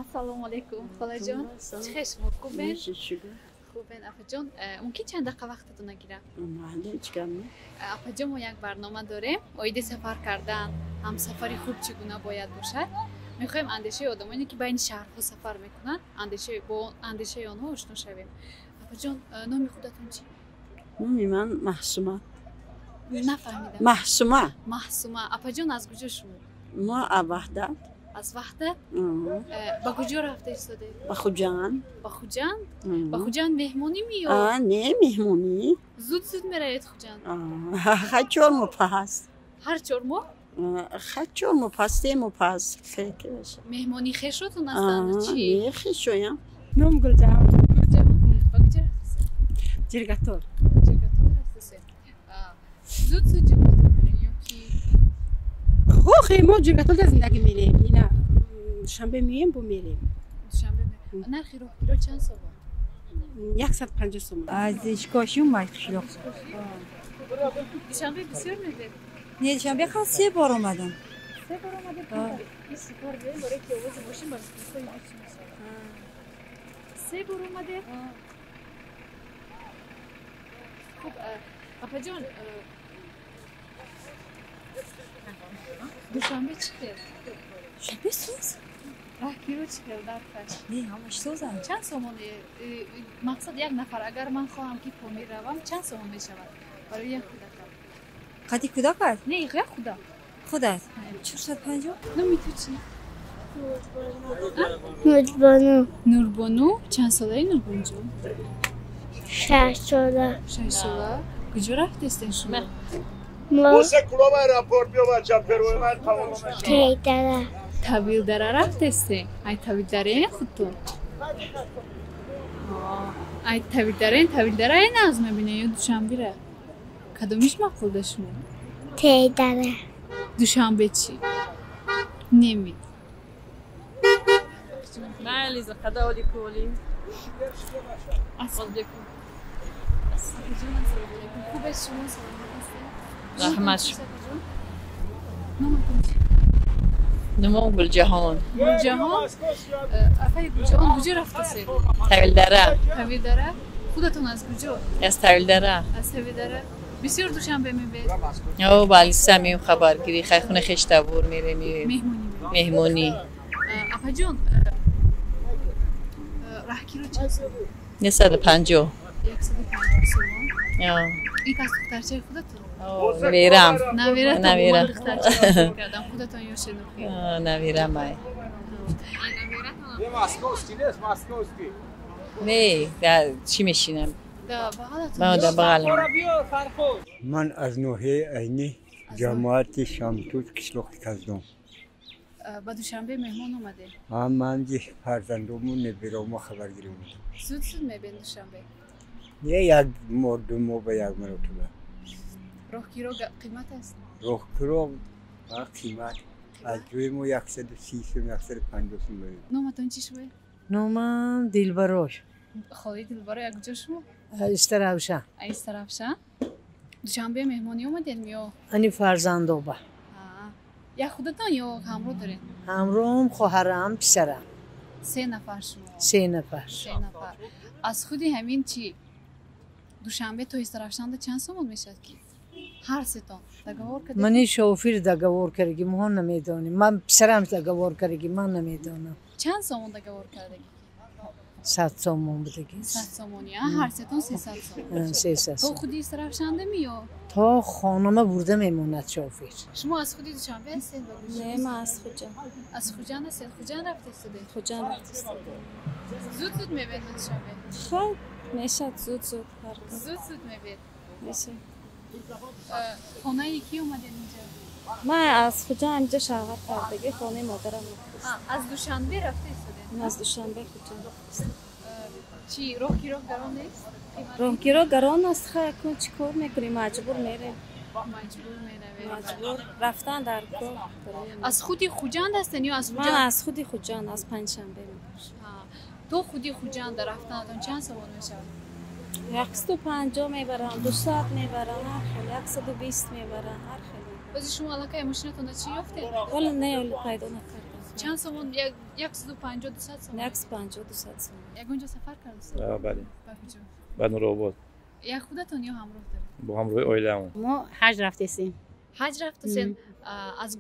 Ассалому алайкум, холаҷон. Чӣ хел шумо, хубен? Хубен, апаҷон. Мумкин чанд дақиқа вақтатона гирам? Апаҷон, мо як барнома дорем оиди сафар кардан, ҳамсафари хуб чӣ гуна бояд бошад. Мехоҳем андешаи одамоне, ки байни шаҳрҳо сафар мекунанд, бо андешаи онҳо ошно шавем. Апаҷон, номи худатон чӣ? Номи ман Маҳсума. Нафаҳмидам. Маҳсума. Маҳсума. Апаҷон, аз куҷо шумо? Мо аз Ваҳдат. Аз Ваҳдат? Ба куҷо рафта истодед? Ба Хуҷанд. Ба Хуҷанд? Ба Хуҷанд меҳмонӣ меё? Не, меҳмонӣ. Зуд зуд меравед Хуҷанд? Ҳар 4 моҳ пас. Ҳар 4 моҳ? Ҳар 4 моҳ пас, 3 моҳ пас. Меҳмонӣ хешотон ҳастанд чӣ? Не, хешоям. Ном Гулҷаҳон. Гулҷаҳон. Ба куҷо рафтасед? Ҷиргатол. Ҷиргатол рафтасед. Зуд зуд Ҷиргатол меравед ё ки? Хохе, мо Ҷиргатолда зиндагӣ мерем. Ина душанбе меем, бо мерем. Душанбе. Нархи роҳгиро чанд сомон? 150 сомон. Аз Ишкошим, май қишлоқ. Душанбе бисёр медед? Не, душанбе хал се бор омадам. Се бор омадед? Исикор биёем, барои ки овози мошин ба микрофони мо чӣ мешавад. Се бор омадед? Хуб, апаҷон, душанбе чӣ хел? Душанбе сӯз. Раҳгиро чӣ хел нархаш? Не, ҳамаш сӯзанд. Чанд сомон? Мақсад, як нафар, агар ман хоҳам, ки Помир равам, чанд сомон мешавад барои як кӯдакам? Қади кӯдакат? Не, як худам. Худат? 450. Номи ту чӣ? Нурбону. Нурбону. Чанд солаи, Нурбонуҷон? 6 сола. 6 сола. Куҷо рафтестен шумо? Мо Тейдара. Тавилдара рафтестен. Ай Тавилдараен худтон? Ай Тавилдараен, Тавилдараe нағз мебинен ё Душанбера? Кадомиш маъқул да шумо? Тейдара. Душанбе чӣ? Неми. Хубе шумо, саломат ҳастед? Раҳмат. Номатон чӣ? Номам Гулҷаҳон. Гулҷаҳон. Апаи Гулҷаҳон, куҷо рафтасед? Тавилдара. Тавилдара. Худатон аз куҷо? Аз Тавилдара. Аз Тавилдара. Бисёр Душанбе мебед? О, балиса меем, хабаргирӣ, хайхуна хештабур мерем. Меҳмонӣ? Меҳмонӣ. Апаҷон, раҳкиро чанд сомон? 150. 150 сомон. Ин кас духтарчаи худатон? Навирам. Навира. Навира. Духтарча кардам худатон ё шинохӣ? Навирам ай. Не, чӣ мешинам? Да бағалам. Ман аз ноҳияи Айнӣ, ҷамоати Шамтуз, қишлоқи Каздон. Ба Душанбе меҳмон омадед? Ман фарзандому небиромо хабаргирӣ омадам. Зуд зуд мебед Душанбе? Не, як моҳ, 2 моҳ ба як маротиба. Роҳкиро қимат аст? Роҳкиро қимат, аз ҷои мо 130 сум, 150 сум. Номатон чӣ шуд? Номам Дилбарош. Холи Дилбаро, як куҷо шумо? Истаравшан. Истаравшан. Душанбе меҳмонӣ омадед ё? Ани фарзандоба. Як худатон ё ҳамроҳ доред? Ҳамроҳам хоҳарам, писарам. Се нафар шумо? Се нафар. Се нафар. Аз худи ҳамин чӣ, Душанбе то Истаравшанда чанд сомон мешавад, ки ҳар сетон договор кардед? Мани шофир договор кардаги, моҳо намедонем. Ман писарам договор кардаги, ман намедонам. Чанд сомон договор кардаги? 100 сомон будаги. 100 сомони, ҳар сетон 300 сомон. 300. То худи Истаравшанда ми ё? То хонама бурда мемонад шофир. Шумо аз худи Душанбе ҳастед? Не, ман аз Хуҷанд. Аз Хуҷанд ҳастед? Хуҷанд рафта истодед? Хуҷанд рафта истодем. Зуд зуд мебед ба Душанбе? Хай, мешад зуд зуд. Зуд зуд мебед. Мешад. Хонаи кӣ омадед инҷа? Ман аз Хуҷанд инҷа шавҳар кардагӣ, хонаи модарам. Аз Душанбе рафта истодед? Аз Душанбе Хуҷанд. Чӣ, роҳкироҳ гарон нест? Роҳкиро гарон аст. Хай, акун чӣ кор мекунем, маҷбур мерем. Маҷбур меравед. Маҷбур рафтан дар кор. Аз худи Хуҷанд ҳастен ё аз Ман аз худи Хуҷанд, аз Панҷшанбе. То худи Хуҷанда рафтанатон чанд сомон мешавад? 150 мебарам, 200 мебарам, ҳар хел, 120 мебарам, ҳар хел. Бози шумо аллакай мошинатонро чӣ ёфтед? Ҳоло не, ҳоло пайдо накардам. Чанд сомон? 150, 200 сомон? 150, 200 сомон. Ягон ҷо сафар кардед? Бале. Ба куҷо? Ба Нуробод. Як худатон ё ҳамроҳ доред? Бо ҳамроҳи оиламон. Мо ҳаҷ рафтесем. Ҳаҷ рафтесен? Аз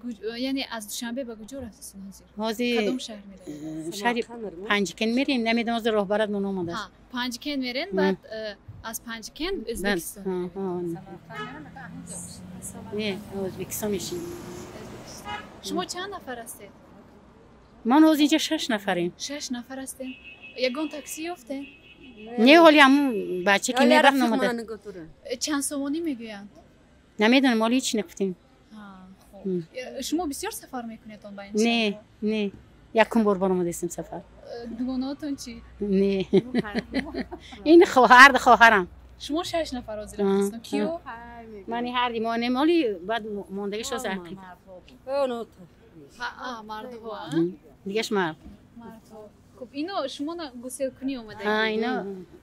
яъне аз Душанбе ба куҷо рафтесен ҳозир? Ҳозир кадом шаҳр меравед? Шаҳри Панҷкент мерем, намедонам ҳозир роҳбаратмон омадааст. Панҷкент мерен, баъд аз Панҷкент Ӯзбекистон. Не, Ӯзбекистон мешинем. Шумо чанд нафар ҳастед? Ман ҳозир инҷа 6 нафарем. 6 нафар ҳастем. Ягон такси ёфтем? Не, ҳоли ҳамун бача ки мебарад омада. Чанд сомонӣ мегӯянд? Намедонам, ҳоли ҳеч нагуфтем. Шумо бисёр сафар мекунед он ба ин? Не, не, якум бор баромадастем сафар. Дугонаотон чӣ? Не, ин хоҳар хоҳарам. Шумо 6 нафар ҳозир ҳастед. Киё? Ман ҳарди мо нем, ҳоли баъд мондагиш ҳозир ҳақиқ. Мардҳо, дигаш мард. Мардҳо. Хуб, ино шумо гуселкунӣ омадагӣ? Ино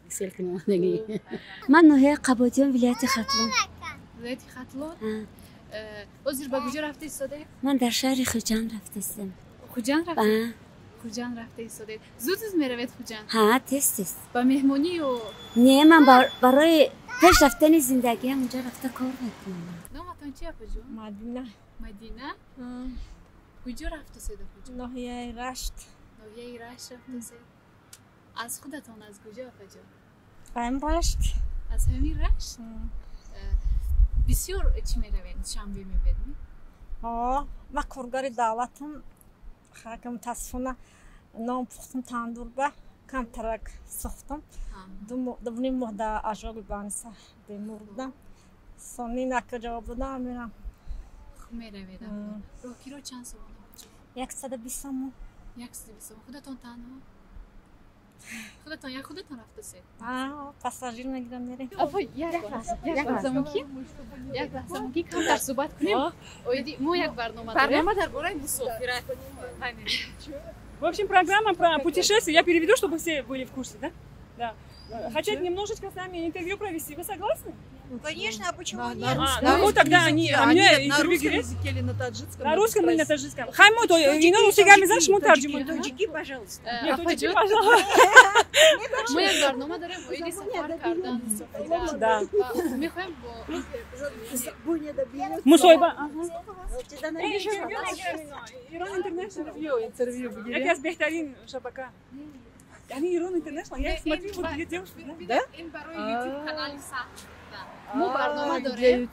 гуселкунӣ омадагӣ. Ман ноҳияи Қабодиён, вилояти Хатлон. Вилояти Хатлон? Ҳозир ба куҷо рафта истодед? Ман дар шаҳри Хуҷанд рафта истодам. Хуҷанд рафта? Хуҷанд рафта истодед. Зуд зуд меравед Хуҷанд? Ҳа, тез тез. Ба меҳмонӣ ё? Не, ман барои пеш рафтани зиндагиам унҷо рафта кор мекунам. Номатон чи, апаҷон? Мадина. Мадина? Куҷо рафтасед, апаҷон? Ноҳияи Рашт. Ноҳияи Рашт рафтасед. Аз худатон аз куҷо, апаҷон? Ам Рашт. Аз ҳамин Рашт? Бисёр чӣ меравед? Душанбе мебед? Ҳо, ман коргари давлатам. Ка мутаассифона нон пухтум тандурба, камтарак сӯхтум. Дувним моҳ дар ажоби баниса бемор будам. Сони нака ҷавоб додам, мерам. Хуб, меравед. Роҳкиро чанд сомон? 120 сомон. 120 сомон. Худатон танҳо? Худатон як худатон рафтасед? Пассажир мегирам, мерем. Апа, як лаҳза мумкин? Як лаҳза мумкин камтар суҳбат кунем? Оиди мо як барнома дорем. Барнома дар бораи мусофират. В общем, программа про путешествия. Я переведу, чтобы все были в курсе, да? Да. Хотят немножечко с нами интервью провести. Вы согласны? Ну, конечно, а почему нет? Ну, вот тогда они... А мне на интервью русском говорят? языке или на таджикском? На русском или на таджикском? Хайму, то ино русигами, знаешь, му тарджиму. Таджики, пожалуйста. Нет, таджики, пожалуйста. Мо як барнома дорем оиди сафар кардан, мусофират. Да. Мехоҳем бо Мусоҳиба. Ирон Интернешнл. Интервью Яке аз беҳтарин шабака. Яъне Ирон Интернешнл. Я смотрю, вот две девушки. Да? Ин барои YouTube канали Сахт. Мо барнома дорем.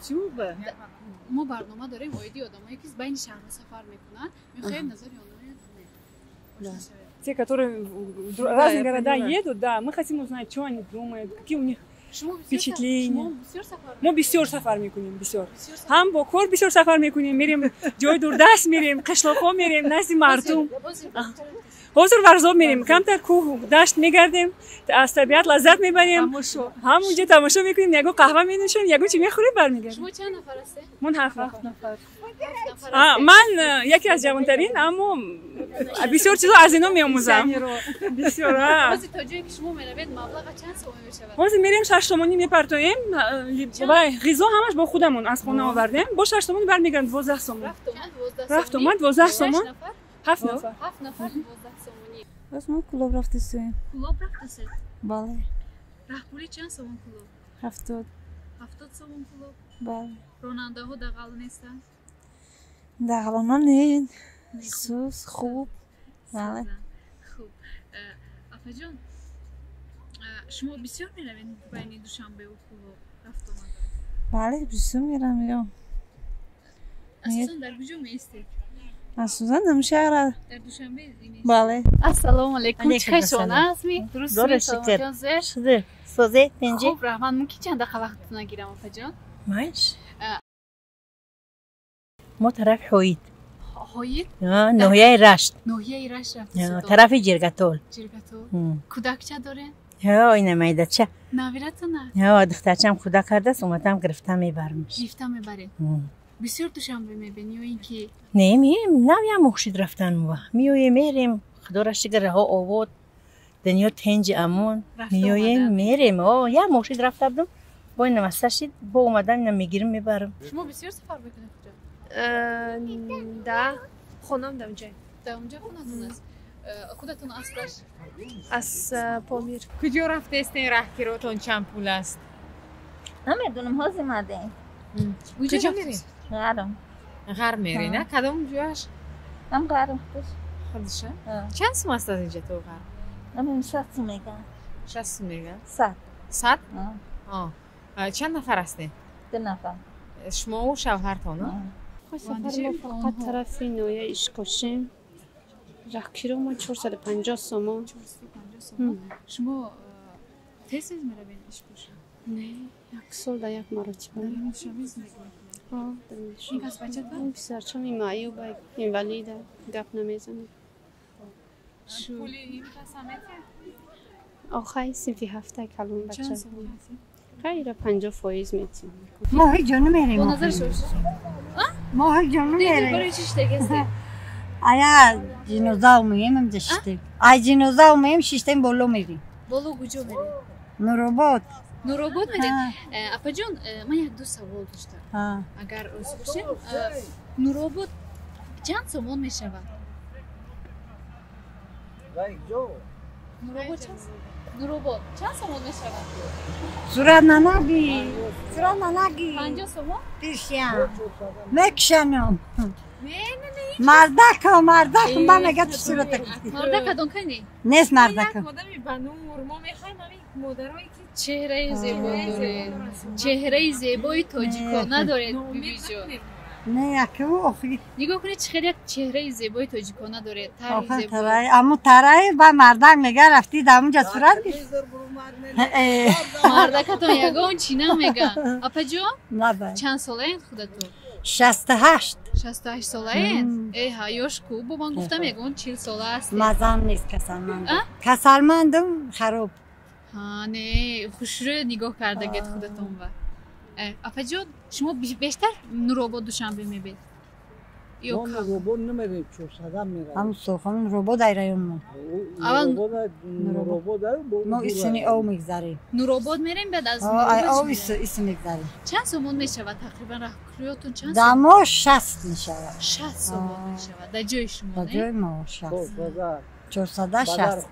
Мо барнома дорем оиди одамое ки байни шаҳрҳо сафар мекунанд. Мехоҳем назари онҳоро донем. Те, которые в разные города едут, да, мы хотим узнать, что они думают, какие у них впечатления. Мо бисёр сафар мекунем, бисёр. Ҳам бо кор бисёр сафар мекунем, мерем ҷои дурдаст мерем, қишлоқҳо мерем, назди мардум. Ҳозир Варзоб мерем, камтар кӯҳ дашт мегардем, аз табиат лаззат мебарем, ҳамунҷо тамошо мекунем, ягон қаҳва менӯшем, ягон чи мехӯрем, бармегардем. Шумо чанд нафар ҳастед? Мон 7 нафар. Ман яке аз ҷавонтарин, аммо бисёр чизо аз ино меомӯзам. Бисёр. Ҳозир то ҷое ки шумо меравед, маблаға чанд сомон мешавад? Ҳозир мерем 6 сомонӣ мепартоем, вай ғизо ҳамаш бо худамон аз хона овардем, бо 6 сомонӣ бармегардем 12 сомон. Рафт омад 12 сомон. 7 нафар. 7 нафар 12 сомонӣ. Боз мо Кӯлоб рафтасем. Кӯлоб рафтасед? Бале. Раҳпулӣ чанд сомон Кӯлоб? 70. 70 сомон Кӯлоб? Бале. Ронандаҳо дағал нестанд? Дағалона не. Сус, хуб. Бале. Хуб. Апаҷон, шумо бисёр меравед байни Душанбеву Кӯлоб рафт омад? Бале, бисёр мерам. Асосан дар куҷо меистед? Асосан дар шаҳр. Дар Душанбе меистед? Бале. Ассалому алайкум. Чӣ хел ҳастми? Дуруст саломатиён зер? Шуд. Созе, тинҷи? Хуб, раҳмат. Мумкин чанд дақиқа вақтатонро гирам, апаҷон? Майш. Мо тарафи Ҳоид. Ҳоид? Ноҳияи Рашт. Ноҳияи Рашт рафтасед? Тарафи Ҷиргатол. Ҷиргатол. Кӯдакча доред? Ҳо, ина майдача. Навиратона? Ҳо, духтарчам кӯдак кардааст, омадам гирифта мебарамш. Гирифта мебаред? Бисёр Душанбе мебинӣ ё ин ки? Не, меем, навям мухшид рафтан мо. Меоем, мерем, худоро шукр, раҳо овод, дунё тинҷи амон. Меоем, мерем. О, як мухшид рафта будам, бо ина масса шид, бо омадам ина мегирам, мебарам. Шумо бисёр сафар мекунед куҷо? Да, хонам дар онҷо. Дар онҷо хонатон аст? Худатон аслаш? Аз Помир. Куҷо рафтаистен? Раҳкиротон чанд пул аст? Намедонам, ҳозир омадем. Куҷо мерем? Ғарм. Ғарм мерем, на? Кадом ҷояш? Ам Ғарм худаш. Худша? Чанд сум аст аз инҷа то Ғарм? Намедонам, 100 сум мегӯянд. 60 сум мегӯянд? 100. 100? Чанд нафар ҳастем? 2 нафар. Шумову шавҳартон? Сафар мо фақат тарафи ноҳияи Ишкошим. Раҳкиро мо 450 сомон. 450 сомон. Шумо тез тез меравед Ишкошим? Не, як сол да як маротиба. Дар ҳамин Душанбе зиндагӣ мекунед? Ин кас бачатон? Писарчам маъюб, инвалида, гап намезанад. Пули ин кас ҳам метиҳад? Охай синфи ҳафта калон бача. Чанд сомон метиҳад? Хайра 50% метиҳам. Мо ҳеҷ ҷо намерем. Бо назари шумо Мо ҳеҷ ҷо намерем. Барои чӣ шиштагистед? Ая ҷиноза омеем инҷа шиштем. Ай ҷиноза омеем шиштем, боло мерем. Боло куҷо мерем? Нуробод. Нуробод мерем? Апаҷон, ман як ду савол доштам. Агар розӣ бошед, Нуробод чанд сомон мешавад? Нуробод чанд? Нуробод чанд сомон мешавад? Сурат нанаги. Сурат нанаги. 50 сомон? Пишям. Мекшанам. Не, не, не. Мардакам, мардакам ба мега ту сурат Мардакатон кани? Нест мардакам. Одами ба нур, мо мехоҳем ҳамин модарое ки чеҳраи зебо доред. Чеҳраи зебои тоҷикона доред, бибиҷон. Не, якవు охи. Нигоҳ кунед, чӣ хеле як чеҳраи зебои тоҷикона доред. Тарҳи зебо. Тарай, аму тарай ба мардак мега рафти дар онҷа сурат гирифт. Мардакатон ягон чӣ намега. Апаҷон? Чанд солаед худатон? 68. 68 солаед? Э, ҳаёш ку, бо ман гуфтам ягон 40 сола ҳастед. Мазам нест, касалмандам. Касалмандам, хароб. Ҳа, не, хушрӯ нигоҳ кардагед худатон ба. Апаҷон, шумо бештар Нуробод Душанбе мебед? Мо Нуробод намерем, 400 меравем. Ҳам Сурхон Нуробод ай район мо. Аввал Нуробод мо исни ов мегзарем. Нуробод мерем, баъд аз Ай ов ис мегзарем. Чанд сомон мешавад тақрибан раҳкироятон чанд? Дар мо 60 мешавад. 60 сомон мешавад. Дар ҷои шумо, Дар ҷои мо 60. 460.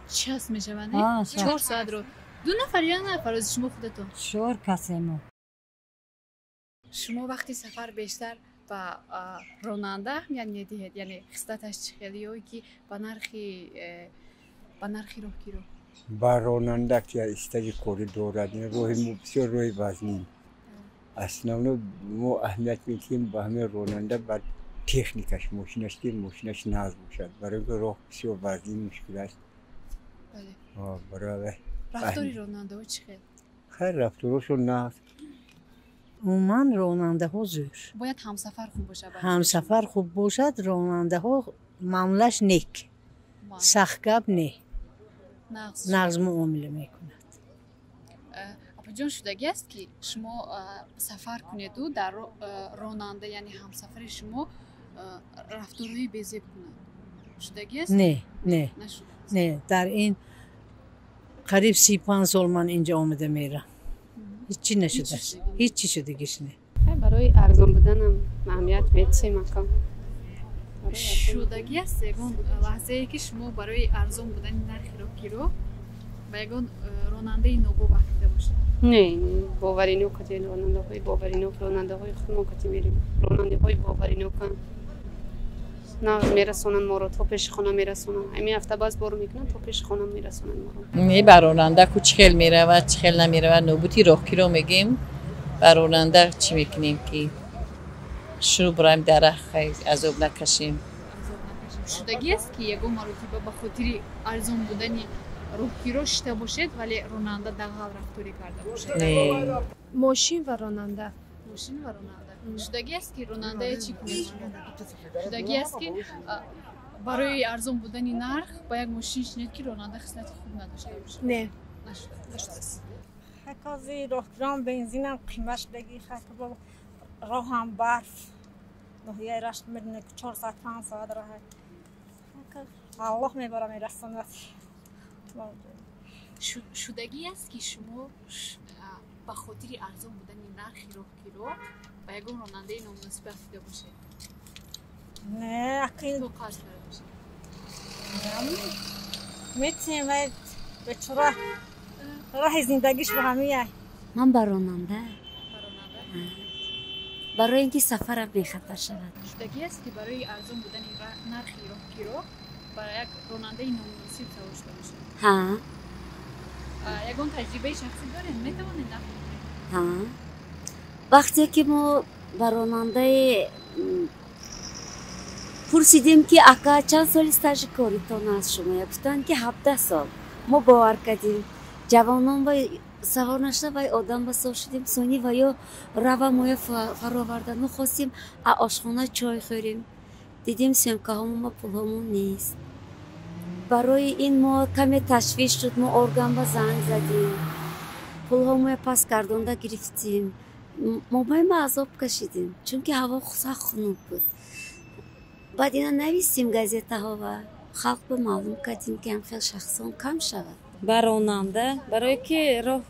60 мешавад, не? 4 соат ро. 2 нафар ё нафар аз шумо худатон? 4 касе мо. Шумо вақти сафар бештар ба ронанда аҳамият медиҳед, яъне хислаташ чӣ хел ё ки ба нархи роҳкиро? Ба ронанда ки истаги корӣ дорад, роҳи мо бисёр роҳи вазнин. Основно мо аҳамият медиҳем ба ҳамин ронанда, ба техникаш, мошинаш, ки мошинаш нағз бошад. Барои ки роҳ бисёр вазнин, мушкил аст. Барои рафтори ронандаҳо чӣ хел? Хайр, рафторошон нағз. Умуман ронандаҳо зӯр. Бояд ҳамсафар хуб бошад. Ҳамсафар хуб бошад, ронандаҳо маъмулаш нек, сахтгап не, нағз муомила мекунад. Апаҷон, шудагӣ аст ки шумо сафар кунеду дар ронанда, яъне ҳамсафари шумо рафторҳои безеб кунад? Шудагӣ аст? Не, не, не, дар ин қариб 35 сол ман инҷа омада мерам. Ҳеҷ нашудааст, ҳеҷ шудагиш не. Барои арзон буданам аҳамият медиҳем ака. Шудагӣ аст ягон лаҳзае ки шумо барои арзон будани нархи роҳкиро ба ягон ронандаи нобовар дида бошед? Не, боваринок кати ронандаҳои боваринок, ронандаҳои худмо кати мерем. Ронандаҳои боваринокан. Нағз мерасонанд моро, то пеши хона мерасонанд. Ҳамин ҳафта баъз бор мекунанд, то пеши хона мерасонанд моро. Не, ба ронанда ку чӣ хел меравад, чӣ хел намеравад, нобути роҳкиро мегем. Ба ронанда чӣ мекунем ки шурӯъ бираем дар раҳ, азоб накашем. Шудагӣ аст ки ягон маротиба ба хотири арзон будани роҳкиро шита бошед, вале ронанда дағал рафторӣ карда бошад? Не. Мошин ва ронанда. Мошин ва ронанда. Шудагӣ аст ки ронандае чӣ кунед шумо? Шудагӣ аст ки барои арзон будани нарх ба як мошин шинед ки ронанда хислати хуб надошта бошад? Не, нашудааст. Ҳакази роҳкирон бензинам қимат шудагӣ, роҳам барф, ноҳияи Рашт медонед ки 4 соат, 5 соат роҳ. Аллоҳ мебара мерасонад. Шудагӣ аст ки шумо ба хотири арзон будани нархи роҳкиро ба ягон ронандаи номуносиб афтида бошед? Не, Тоқат карда бошед. Метиҳем, вай бечора роҳи зиндагиш ба ҳамин. Ман ба ронанда, барои ин ки сафарам бехатар шавад. Шудагӣ аст, ки барои арзон будани нархи роҳкиро ба як ронандаи номуносиб савор шуда бошед? Ҳа. Ягон таҷрибаи шахсӣ доред, метавонед нақл кунед? Ҳа, вақте ки мо ба ронандаи пурсидем, ки ака, чанд соли стажи коритон аст шумо, гуфтанд, ки 17 сол. Мо бовар кардем, ҷавонон ба савор нашуда, вай одам ба савор шудем. Сони ва ё рава моя фаровардан. Мо хостем а ошхона чой хӯрем, дидем, сӯмкаҳомон ба пулҳомон нест. Барои ин мо каме ташвиш шуд. Мо орган ба занг задем, пулҳомоя пас гардонда гирифтем. Мо ба азоб кашидем, чунки ҳаво сахт хунук буд. Баъд ина нависем газетаҳо ва халқ ба маълум кардем, ки ҳамхел шахсон кам шавад. Ба ронанда, барое ки роҳ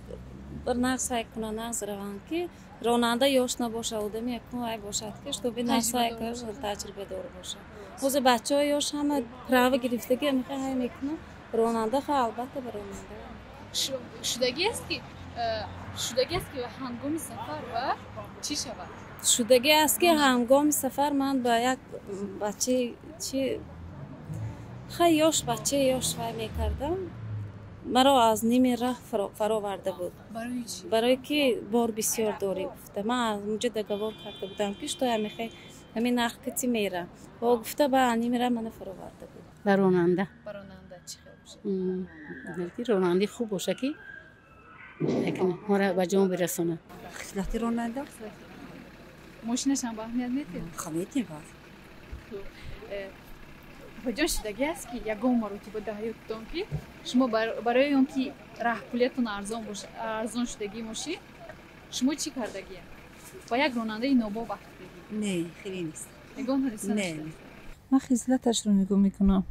нағз сай кунад, нағз раванд, ки ронанда ёш набошад, одами якум вай бошад, ки чтобы нағз сай кунад, таҷрибадор бошад. Ҳозир бачаҳои ёш ҳама права гирифтаги мехоҳ ҳай мекунад. Ронанда ха, албатта, ба ронанда. Шудагӣ аст, ки ҳангоми сафар ва чӣ шавад? Шудагӣ аст, ки ҳангоми сафар ман ба як бачаи чи хай ёш, бачаи ёш вай мекардам, маро аз ними раҳ фароварда буд. Барое ки бор бисёр дорӣ, гуфта. Ман аз унҷо договор карда будам, ки что я мехоҳ ҳамин нарх кати мера о, гуфта, ба ними раҳ мана фароварда буд. Ба ронанда. Ба ронанда чӣ хел бошад? Ки ронандаи хуб боша, ки мора ба ҷон бирасонад. Хислати ронанда. Мошинашам ба аҳамият метиҳед? Ха, метиҳем. Апаҷон, шудагӣ аст, ки ягон маротиба дар ҳаётатон, ки шумо барои он ки раҳпулиятон арзон боша, арзон шудагии мошин, шумо чӣ кардагие, ба як ронандаи нобоб афтидагӣ? Не, хеле нест. Ягон ҳодиса? Не. Ман хислаташро нигоҳ мекунам.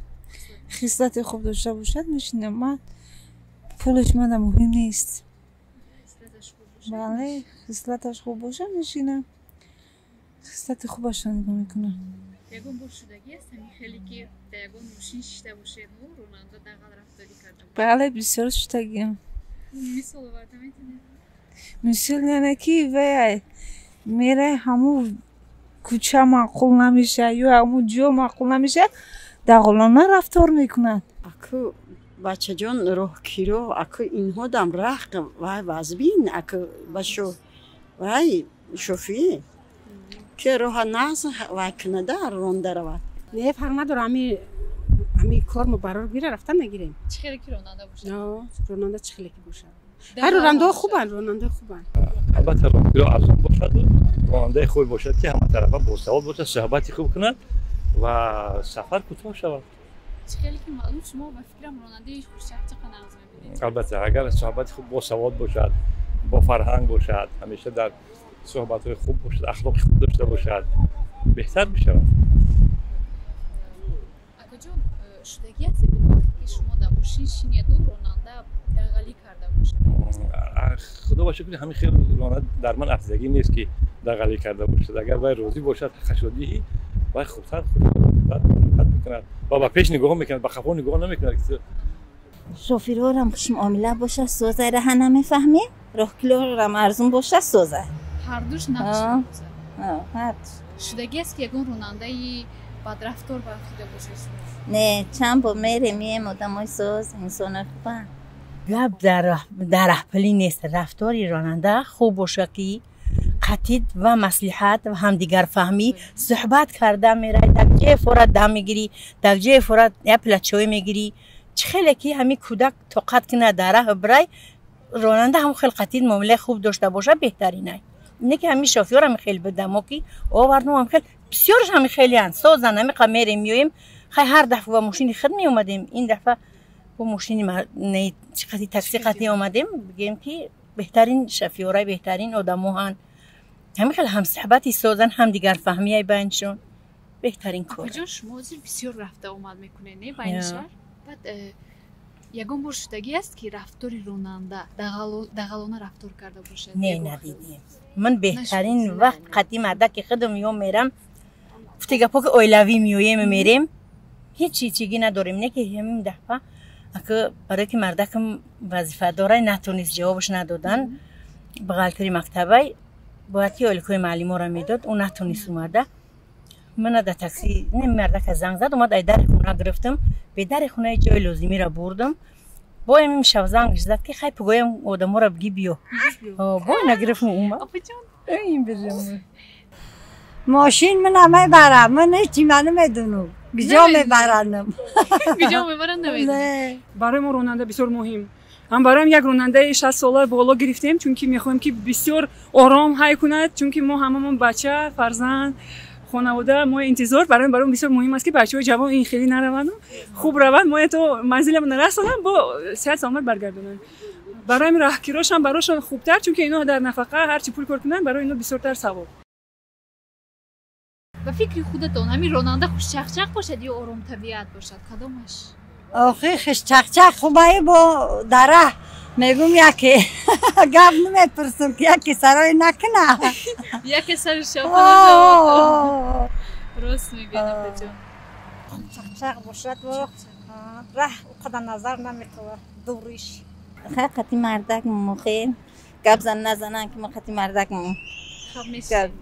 Хислати хуб дошта бошад, мешинам. Ман пулаш мана муҳим нест. Бале, хислаташ хуб бошад, мешинам. Хислати хубашро нигоҳ мекунам. Ягон бор шудагӣ аст ҳамин хеле, ки дар ягон мошин шишта бошеду ронанда дағал рафторӣ карда бошад? Бале, бисёр шудагиам. Мисол оварда метавонед? Мисол, яъне ки вай мерай, ҳамун кӯча маъқул намешавад ё ҳамун ҷо маъқул намешавад, дағолона рафтор мекунад. Аку, бачаҷон, роҳкиро аку инҳо дам рах вай вазбин, аку ба вай шофӣ ки роҳа нағз вай кунада, ронда равад. Не, фарқ надора, ами кор мо барор гира, рафтан мегирем. Чӣ хеле ки ронанда бошад? Ронанда чӣ хеле ки бошад, ҳар ронандаҳо хубанд, ронандаҳо хубанд. Албатта, роҳкиро арзон бошаду ронандаи хубе бошад, ки ҳаматарафа босавод бошад, суҳбати хуб кунад ва сафар кӯтоҳ шавад. Чӣ хеле ки маълум, шумо ба фикрам ронандаи хушчақчақа нағз мебинед. Албатта, агар суҳбати хуб, босавод бошад, бо фарҳанг бошад, ҳамеша дар суҳбатҳои хуб бошад, ахлоқи хуб дошта бошад, беҳтар мешавад. Акаҷон, шудагӣ аст ягон вақт, ки шумо дар мошин шинеду ронанда дағалӣ карда бошад? Худо ба шукри, ҳамин хел ронанда дар ман афзагӣ нест, ки дағалӣ карда бошад. Агар вай розӣ бошад, ҳаққашро диҳӣ, вай хубтар ҳаракат мекунад ва ба пеш нигоҳ мекунад, ба қафо нигоҳ намекунад. Шофирорам хушмуомила боша, созай, раҳа намефаҳмем. Роҳкилорам арзун боша, созай. Ҳардуш нақш мебозад. Ҳардуш. Шудагӣ аст, ки ягон ронандаи бадрафтор баафтида бошед шумо? Не, чанд бор мерем, мием, одамои соз, инсонои хубанд. Гап дар раҳпулӣ нест. Рафтори ронанда хуб боша, ки қатид ва маслиҳат ва ҳамдигарфаҳмӣ суҳбат карда мерай, дар ҷое форат дам мегирӣ, дар ҷое форат як пила чой мегирӣ. Чӣ хеле ки ҳамин кӯдак тоқат кунад, дар раҳ бирай, ронанда ҳам хел қатид муомилаи хуб дошта боша, беҳтаринай. Не ки ҳамин шофёр ҳами хел буда, мо ки овардум, ҳам хел бисёрш ҳами хелиянд, созан. Ҳамиқа мерем, меоем. Хай, ҳар дафъа ба мошини худ меомадем, ин дафъа бо мошини қати такси қати омадем. Бигем, ки беҳтарин шофёрай, беҳтарин одамоҳанд, ҳамин хел ҳамсуҳбати созан, ҳамдигарфаҳмияй байншон беҳтарин кор. Апаҷон, шумо ҳозир бисёр рафта омад мекунед, не, байни шаҳр? Баъд ягон бор шудагӣ аст, ки рафтори ронанда дағалона рафтор карда бошад? Не, надидем. Ман беҳтарин вақт қати мардаки худам ё мерам. Гуфти гапо ки оилавӣ меоем мерем, ҳеҷ чиги надорем. Не ки ҳамин дафъа ака барое ки мардакам вазифа дорай, натонист, ҷавобаш надодан. Бухгалтери мактабай бояд ки ойликҳои маълиморо медод, ӯ натонист омада. Мана дар такси не, мардака занг зад, омад, ай дари хона гирифтам, бе дари хонаи ҷои лозимиро бурдам. Боем шав зангш зад ки хай пугоям одаморо биги биё. Бой нагирифтм, омад. Мошин мана мебарам, ман ҳечи ман намедонам. Куҷо мебаранам? Куҷо мебаранд намедонам. Барои мо ронанда бисёр муҳим. Ҳам бароям як ронандаи 60 сола боло гирифтем, чунки мехоҳем ки бисёр ором ҳай кунад, чунки мо ҳамамон бача, фарзанд, хонавода, мо интизор. Барои бисёр муҳим аст ки бачаҳои ҷавон ин хеле нараванд, хуб раванд, мо то манзиламон расонанд, бо сиҳат саломат баргардонанд. Барои раҳкирошам барошон хубтар, чунки ино дар нафақа ҳарчи пул кор кунанд, барои ино бисёртар савоб. Ба фикри худатон ҳамин ронанда хушчақчақ бошад ё оромтабиат бошад, кадомаш? Охи хушчақчақ хубае, бо дарах мегум яке гап намепурсам ки яке сарой накуна. Яке сари шофа. Рост мегӯед, апаҷон. Чақчақ бошад, раҳ оқадар назар наметавад дуриш. Хай қати мардак мухе гап зан назанан ки мо қати мардак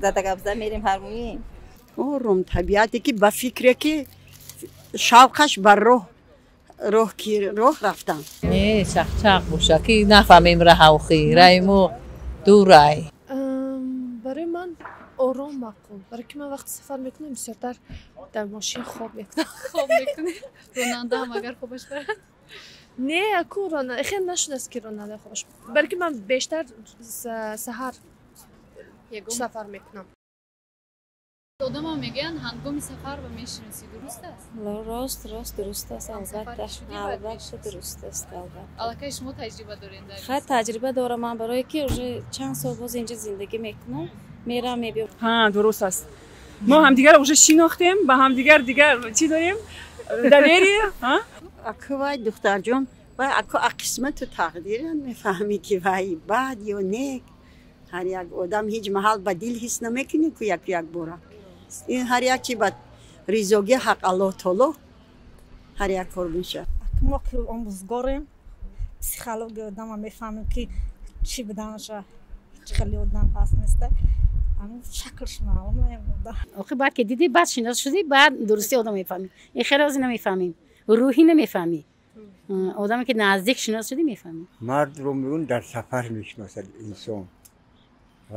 зада гап зан мерем ҳар мӯи. Ором табиате ки ба фикре ки шавқаш бар роҳ роҳ рафтан. Не, чақчақ боша ки нафаҳмем раҳавхи, раи мо дурай. Барои ман ором маъқул. Барои ки ман вақти сафар мекунам, бисёртар дар мошин хоб мекунам. Хоб мекунед? Ронанда ҳам агар хобаш барад? Не, аку ронанда хел нашудааст ки ронанда хобаш. Барои ки ман бештар саҳар сафар мекунам. Одамҳо мегӯянд ҳангоми сафар ба мешиносӣ, дуруст аст? Рост, рост, дуруст аст, албатта, албатта дуруст аст, албатта. Аллакай шумо таҷриба доред дар? Хай таҷриба дорам ман, барое ки уже чанд сол боз инҷа зиндагӣ мекунам, мерам, мебиём. Ҳа, дуруст аст. Мо ҳамдигарро уже шинохтем, ба ҳамдигар дигар чӣ дорем? Доверие, ҳа? Аку вай духтарҷон, вай аку қисмату тақдирам мефаҳмӣ ки вай бад ё нек. Ҳар як одам ҳеҷ маҳал ба дил ҳис намекунӣ ку як як бора. Ин ҳар як чи ба ризогӣ ҳақ Аллоҳ таоло ҳар як кор мешавад. Мо ки омӯзгорем, психологияи одама мефаҳмем ки чӣ буданаша, чӣ хеле одам ҳаст неста. Ҳамин шаклш маълум одам. Охи баъд ки дидӣ, баъд шинос шудӣ, баъд дурусти одам мефаҳмӣ. Ин хеле ози намефаҳмем. Рӯҳӣ намефаҳмӣ. Одаме ки наздик шинос шудӣ мефаҳмӣ. Мардро мегӯн дар сафар мешиносад инсон.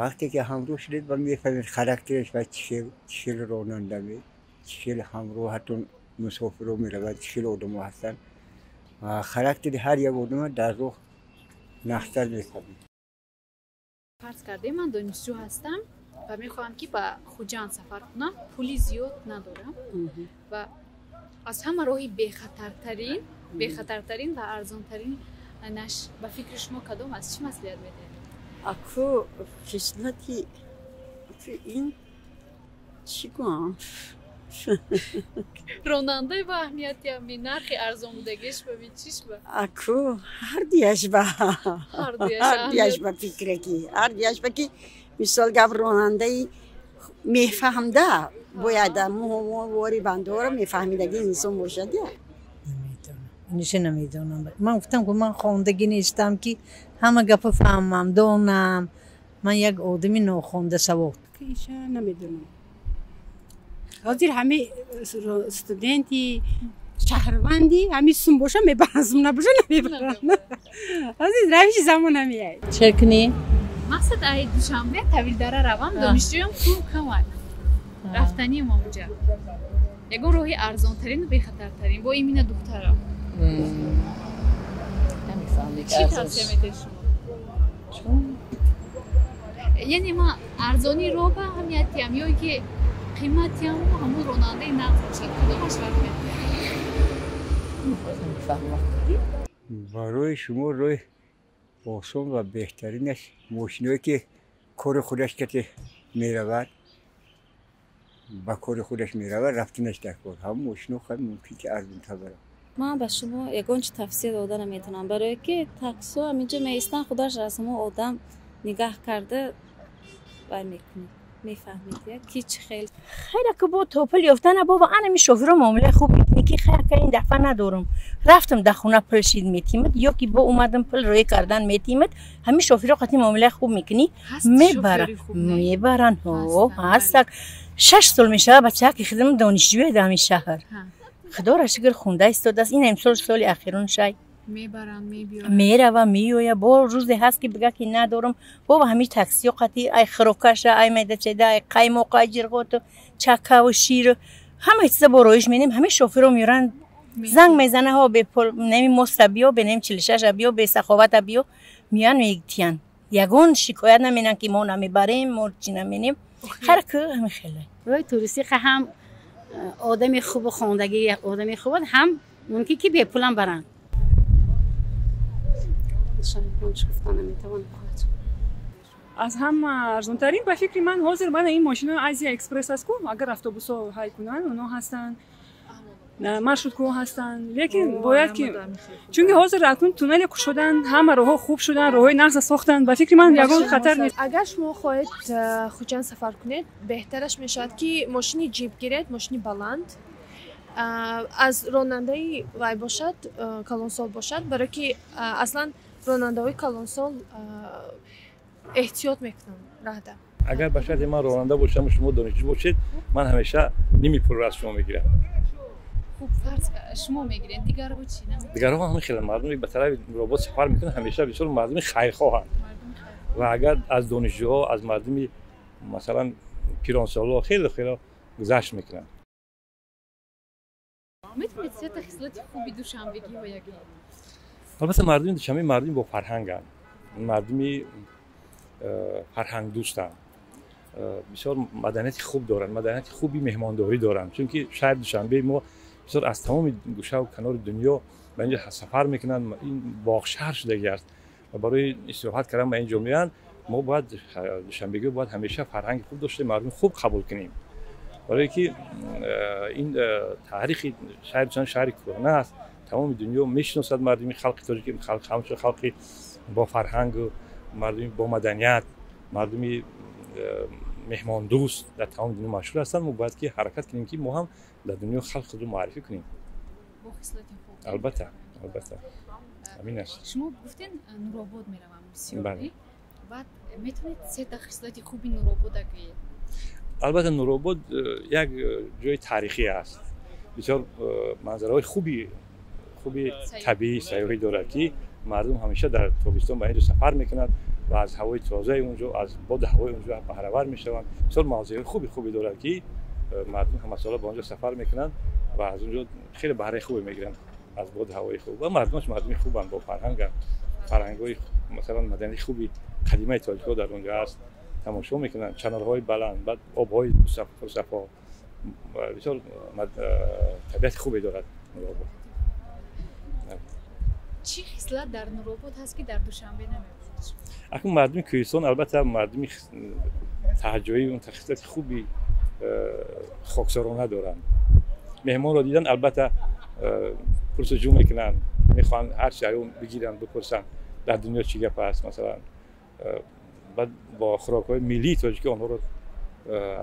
Вақте ки ҳамроҳ шудед ва мефаҳмед характераш ва чӣ хел ронанда, чӣ хел ҳамроҳатон мусофиро меравад, чӣ хел одамо ҳастанд. Характери ҳар як одама дар роҳ нақштар мефаҳмед. Фарз кардем ман донишҷӯ ҳастам ва мехоҳам ки ба Хуҷанд сафар кунам, пули зиёд надорам ва аз ҳама роҳи бехатартарин ва арзонтарин наш ба фикри шумо кадом аст? Чӣ маслиҳат медиҳед? Аку хислати ин чӣ гӯям? Ронандаи ба аҳамиятиам, нархи арзонбудагиш ба чиш ба? Аку ҳардуяш ба ҳардуяш ба фикре ки ҳардуяш ба ки мисол гап ронандаи мефаҳмда бояд муҳовори бандора мефаҳмидаги инсон бошад. Я Ниша намедонам. Ман гуфтам ки ман хондагӣ нестам ки ҳама гапа фаҳмам, донам. Ман як одами нохонда савод. Иша намедонам. Ҳозир ҳами студенти шаҳрванди ҳами сум боша мебаранд, сум набоша намебаранд. Ҳозир равиши замон ҳамияй. Чӣ кунӣ? Мақсад ай Душанбе Тавилдара равам, донишҷӯям пул камад. Рафтаниам онҷа. Ягон роҳи арзонтарину бехатартарин бо имина духтарам. Чӣ тавсия медиҳед шумо? Яъне ман арзонии роҳ ба аҳамиятиам ё ки қиматиам ҳамун ронандаи нағз бошад, кадомаш аҳамият? Барои шумо роҳи осон ва беҳтаринаш мошиное ки кори худаш кате меравад, ба кори худаш меравад, рафтанаш дар кор. Ҳамон мошино хеле мумкин ки арзонтар барад. Ман ба шумо ягон чи тавсия дода наметавонам, барое ки таксо ҳаминҷо меистанд, худаш аз ҳамон одам нигаҳ карда вай мекунад. Мефаҳмед, ки чӣ хел. Хеле ки бо то пул ёфтана бобо анами шофиро муомилаи хуб мекунӣ, ки хай ака, ин дафъа надорам, рафтам дар хона, пул шид, метимад, ё ки бо омадам, пул рӯй кардан метимад. Ҳамин шофиро қати муомилаи хуб мекунӣ, мебаранд, мебаранд. Ҳо, ҳастак. 6 сол мешавад, бачака ки хидм донишҷӯе дар ҳамин шаҳр, худоро шукр, хунда истодааст. Ин имсол соли ахирон шай. Мебаранд, мебиёранд. Мерава, меоя. Бо рӯзе ҳаст, ки бига, ки надорам. Бо ҳамин таксиё қати ай хӯрокаша, ай майдачеда, ай қаймоқ, ай ҷирғоту чаккаву ширу ҳама чиза бо роиш менем. Ҳамин шофиро меоранд, занг мезана: ҳо, бепул неми моста биё, бе неми 46-а биё, бе саховата биё. Меян, метиян, ягон шикоят наменан, ки мо намебарем, мо чӣ наменем. Ҳар ку ҳамин хеле. Роҳи туристӣ ҳам одами хубу хондагӣ, одами хуб ҳам мумкин, ки бепулам баранд. Гуфта наметавонам. Аз ҳама арзонтарин, ба фикри ман, ҳозир мана ин мошинои Азия Экспресс аст ку. Агар автобусҳо ҳай кунанд, онҳо ҳастанд, маршруткаҳо ҳастанд, лекин бояд ки, чунки ҳозир акнун туннеле кушоданд, ҳама роҳҳо хуб шуданд, роҳҳои нағза сохтанд, ба фикри ман, ягон хатар нест. Агар шумо хоҳед Хуҷанд сафар кунед, беҳтараш мешавад, ки мошини ҷип гиред, мошини баланд, аз ронандаи вай бошад, калонсол бошад, барое ки аслан ронандаҳои калонсол эҳтиёт мекунанд раҳда. Агар ба шарти ман ронанда бошам, шумо донишҷӯ бошед, ман ҳамеша ними пулро аз шумо мегирам. Хуб, фарз, шумо мегиред, дигарҳо чӣ? Дигарҳо ҳамин хеле мардуме ба тарафи Нуробод сафар мекунанд, ҳамеша бисёр мардуми хайрхоҳанд ва агар аз донишҷӯҳо, аз мардуми, масалан, пиронсолҳо хеле хеле гузашт мекунанд. Метавонед сета хислати хуби душанбегиҳоя гӯед? Албатта, мардуми Душанбе мардуми бофарҳанганд, мардуми фарҳангдӯстанд, бисёр маданияти хуб доранд, маданияти хуби меҳмондорӣ доранд, чунки шаҳри Душанбеи мо бисёр аз тамоми гӯшаву канори дунё ба инҷо сафар мекунанд. Ин боғшаҳр шудагӣ аст ва барои истироҳат кардан ба инҷо меоянд. Мо бояд, душанбегиҳо бояд ҳамеша фарҳанги хуб дошта, мардуми хуб қабул кунем, барое ки ин таърихи шаҳри Душанбе шаҳри кӯҳна аст, тамоми дунё мешиносад мардуми халқи тоҷики, ҳамчун халқи бофарҳангу мардуми бомаданият, мардуми меҳмондӯст дар тамоми дунё машҳур ҳастанд. Мо бояд ки ҳаракат кунем, ки мо ҳам дар дунё халқи худро муаррифӣ кунем. Бо хислати хуб. Албатта, албатта, ҳамин аст. Шумо гуфтен, Нуробод меравам бисёр, баъд метавонед сета хислати хуби Нуробода гӯед? Албатта, Нуробод як ҷои таърихӣ аст, бисёр манзараҳои хуби табиӣ, сайёҳӣ дорад, ки мардум ҳамеша дар тобистон ба инҷо сафар мекунанд ва аз ҳавои тозаи унҷо, аз боду ҳавои унҷо баҳравар мешаванд. Бисёр мавзеъҳои хуби дорад, ки мардум ҳамасола ба онҷо сафар мекунанд ва аз унҷо хеле баҳраи хубе мегиранд аз боду ҳавои хуб. Ва мардумаш мардуми хубанд, бо фарҳанганд, фарҳангҳои, масалан, маданияти хуби қадимаи тоҷикҳо дар онҷо аст, тамошо мекунанд, чанорҳои баланд, баъд обҳои пурсафо, бисёр табиати хубе дорад Нуробод. Чӣ хислат дар Нуробод ҳаст, ки дар Душанбе намебинед? Акнун мардуми кӯҳистон, албатта, мардуми таҳҷоӣ, он хислати хуби хоксорона доранд. Меҳмонро дидан, албатта, пурсуҷӯ мекунанд, мехоҳанд ҳарчи он бигиранд, бипурсанд, дар дунё чӣ гап аст, масалан. Баъд бо хӯрокҳои миллии тоҷикӣ онҳоро,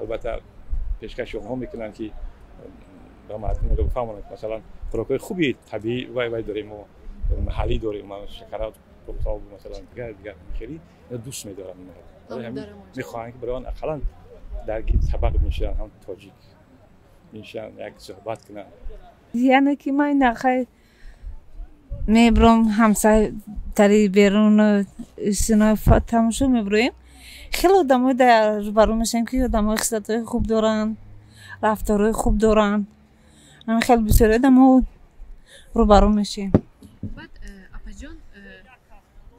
албатта, пешкаши онҳо мекунанд, ки ба мардум бифаҳмонанд, масалан, хӯрокҳои хуби табиӣ вай дорем, мо маҳаллӣ дорем, шакарот, масалан, дигар дигар, хеле дӯст медоранд инҳоро, мехоҳанд, ки барои он ақаллан дар гирди табақ биншинанд, ҳам тоҷик биншинанд, як суҳбат кунанд. Яъне ки ман нахай мебурам, ҳамсай тари берун сино тамошо мебуроем, хеле одамои дар рӯбарӯ мешавем, ки одамои хислатҳои хуб доранд, рафторҳои хуб доранд. Ҳамин хеле бисёри одамо рӯбарӯ мешавем. Баъд, апаҷон,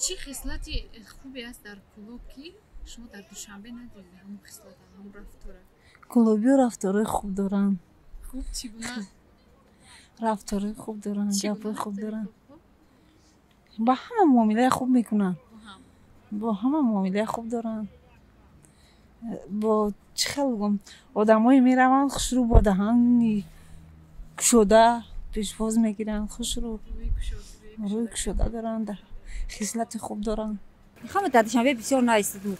чӣ хислати хубе аст дар Кӯлоб, ки шумо дар Душанбе надидед ҳамон хислата, ҳамон рафтора? Кӯлобиё рафторҳои хуб доранд. Хуб, чӣ гуна? Рафторҳои хуб доранд, гапҳои хуб доранд, ба ҳама муомилаи хуб мекунанд, бо ҳама муомилаи хуб доранд. Бо чӣ хел бигӯм, одамое мераванд, хушрӯ, бо даҳани кушода пешвоз мегиранд, хушрӯ, рӯи кушода доранд, хислати хуб доранд. Мехоҳам дар Душанбе бисёр наистодам,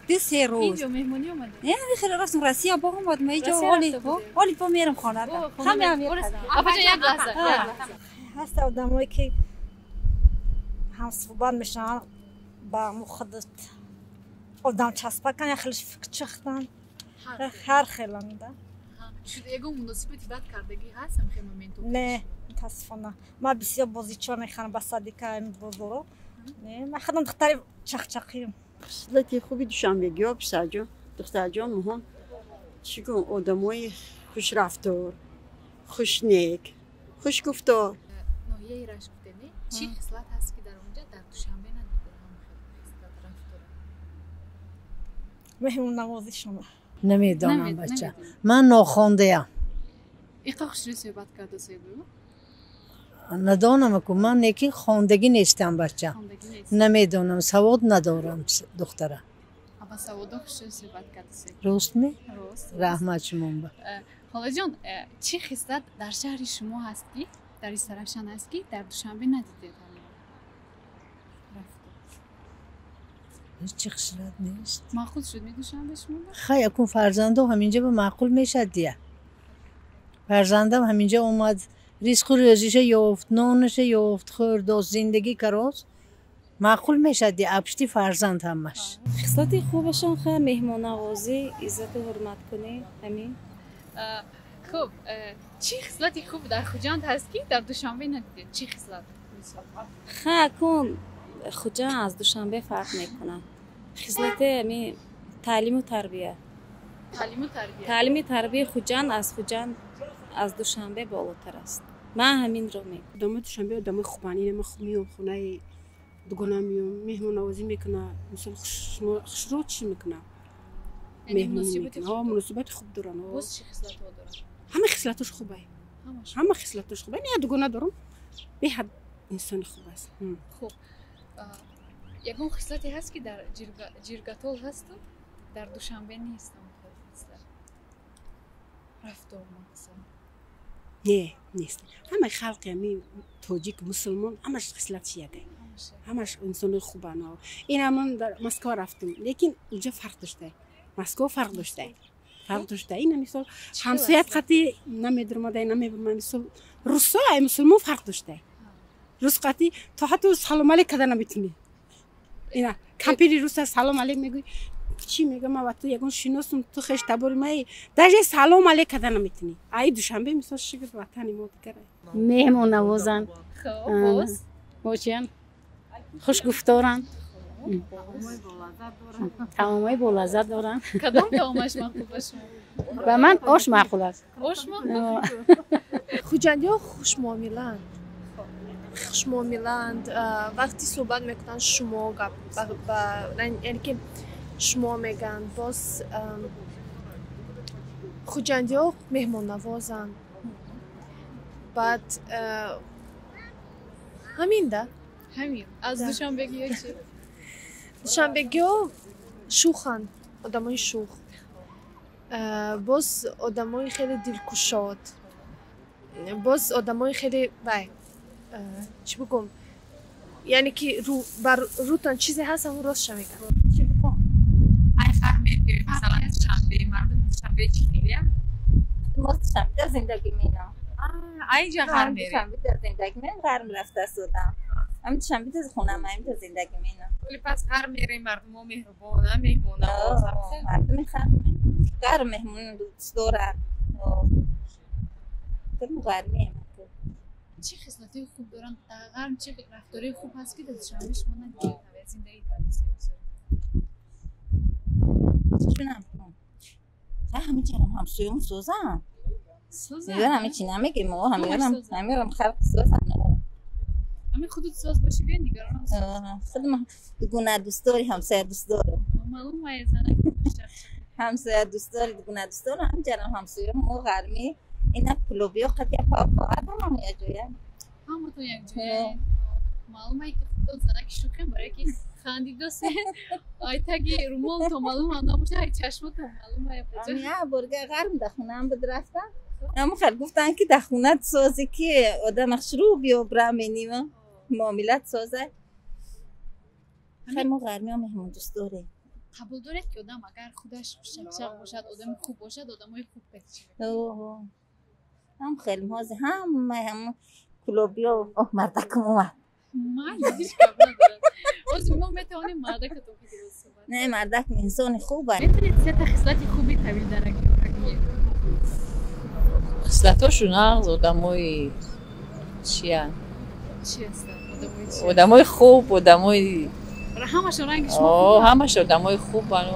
2-3 рӯз. Инҷо меҳмонӣ омадед? Не, хеле ростум Россия бо омадам, инҷо ҳоли по мерам хона. Апаҷон, як лаҳза, як лаҳза. Ҳаст одамое ки ҳамсуҳбат мешаванд, ба худат одам часпакан, як хелеш фикрчихтан, ҳар хеланда. Ягон муносибати бад кардагӣ ҳаст ҳамхел моменту? Не, мутаассифона. Ман бисёр бозичо мехарам ба садика бозоро. Не, ман худам духтари чақчақием. Хислати хуби душанбегиҳо, писарҷон, духтарҷон, муҳим чӣ гум, одамои хушрафтор, хушнек, хушгуфтор. Ноҳияи Рашт гуфтед, не? Чӣ хислат ҳаст ки дар онҷа дар Душанбе надидед ҳамхел хислат рафтора? Меҳмоннавозишона. Намедонам, бача, ман нохондаям. Иқа хушрӯ суҳбат карда соҳиб? Надонам ку, ман неки хондагӣ нестам, бача, намедонам, савод надорам, духтара. Ба саводо хушрӯ суҳбат карда соҳиб. Рост ми? Рост. Раҳмат шумоба. Холаҷон, чӣ хислат дар шаҳри шумо ҳаст ки дар Истаравшан ҳаст ки дар Душанбе надидед? Ҳеҷ хислат нест. Маъқул шуд ми Душанбе шумо? Хай, акун фарзандо ҳаминҷа ба маъқул мешад дия. Фарзандам ҳаминҷа омад, ризқу рӯзиша ёфт, нонаша ёфт, хӯрдост, зиндагӣ карост. Маъқул мешад дия, абшти фарзанд ҳамаш. Хислати хубашон хай меҳмоннавозӣ, иззату ҳурматкунӣ, ҳамин. Хуб, чӣ хислати хуб дар Хуҷанд ҳаст ки дар Душанбе надидед? Чӣ хислат? Хай, акун Хуҷанд аз Душанбе фарқ мекунад. Хислати ҳамин таълиму тарбия. Таълиму тарбия. Таълими тарбияи Хуҷанд аз Хуҷанд аз Душанбе болотар аст. Ман ҳаминро мегӯям. Одамои Душанбе одамои хубанд. Ина ман меом хонаи дугона меом, меҳмоннавозӣ мекунад, мисол хушрӯ чӣ мекунад? Меҳмонӣ мекунад. Муносибати хуб доранд. Боз чӣ хислатҳо доранд? Ҳама хислатош хубай. Ҳама хислатош хубай. Не, дугона дорам. Беҳад инсони хуб аст. Хуб. Ягон хислате ҳаст ки дар Ҷиргатол ҳасту дар Душанбе нест хислат? Рафтор мақсад. Не, нест. Ҳамаи халқи ҳамин тоҷик, мусулмон, ҳамаш хислатш яке. Ҳамаш инсонои хубанд. Ина ман дар Москва рафтам, лекин унҷа фарқ дошта. Москва фарқ дошта. Фарқ дошта. Ина мисол ҳамсоят қати намедурмада, намебурма, мисол русо ай мусулмон фарқ дошта. Рус қати то ҳатто салом алейк карда наметунӣ. Ина кампири руса салом алейк мегӯй, чӣ мегӯям, ман ба ту ягон шиносум, ту хеш табори маи, даже салом алейк карда наметунӣ. Ай Душанбе мисол шукр ватани мо дигар. Меҳмоннавозанд. Хуб, боз? Бо чиян? Хушгуфторанд. Таомҳои болаззат доранд. Кадом таомаш маъқул ба шумо? Ба ман ош маъқул аст. Ош маъқул? Хуҷандиҳо хушмуомилаанд. Хушмуомилаанд. Вақти суҳбат мекунанд, шумо гап, яъне ки шумо мегӯянд. Боз хуҷандиҳо меҳмоннавозанд. Баъд ҳамин да. Ҳамин. Аз душанбегиҳо чӣ? Душанбегиҳо шӯханд, одамои шӯх. Боз одамои хеле дилкушод. Боз одамои хеле вай, чӣ бигӯм, яъне ки бар рӯтон чизе ҳаст, ҳамон ростша мегӯям. Ай фарқ мекунем, масалан Душанбе, мардуми Душанбе чӣ хелия? Мо Душанбе дар зиндагӣ менам. Айҷа ғарм мерем? Душанбе дар зиндагӣ менам, ғарм рафта судам. Ҳам Душанбе дар хонам, ҳам дар зиндагӣ менам. Вале пас ғарм мерем, мардумо меҳрубона, меҳмоннавоз. Мардуми ғарм меҳмон дӯст дорад. Ғармием. Чӣ хислатҳои хуб доранд дар ғарм, чӣ рафторҳои хуб ҳаст ки дар Душанбе шумо надидед, зиндагӣ кардед? Чунам ҳамин чарам ҳамсоём созам. Созам? Ҳамин чи намегем, мо ҳаминам халқ созан. Ҳамин худут соз боши, биён дигаронам соз. Худам дугуна дӯст дори, ҳамсоя дӯст дорам. Маълум ай занак. Ҳамсоя дӯст дори, дугуна дӯст дорам, ҳамин чарам ҳамсоём мо ғармӣ ина пулобиё қати паҳам як ҷоя. Ҳаматон як ҷоя. Маълум ай ки худтон занаки шӯхем, барое ки хандидосен. Ай таги румол то маълум ам набоша, ай чашмо то маълум ай. Я борга ғарм да хонаам буд рафтам. Ҳамон хел гуфтанд ки дар хона созе ки одам шурӯъ биё бира меним муомилат созе. Хай мо ғармиҳо меҳмондӯст дорем. Қабул доред ки одам агар худаш хушчақчақ бошад, одами хуб бошад, одамои хуб катичи? Ҳам хеле ҳозир ҳамаи ҳамон кулобиё. Оҳ, мардакам омад. Майли, ҳеҷ гап надорад. Ҳозир мо метавонем мардакатон суҳбат. Не, мардак инсони хуб аст. Метавонед сета хислати хуби тавилдаракиёра гӯед? Хислатошун нағз, одамои чиянд? Чи ҳастанд? Одамои чи? Одамои хуб, одамои ҳамашон ранги шумо хуб? Ҳамаш одамои хубан,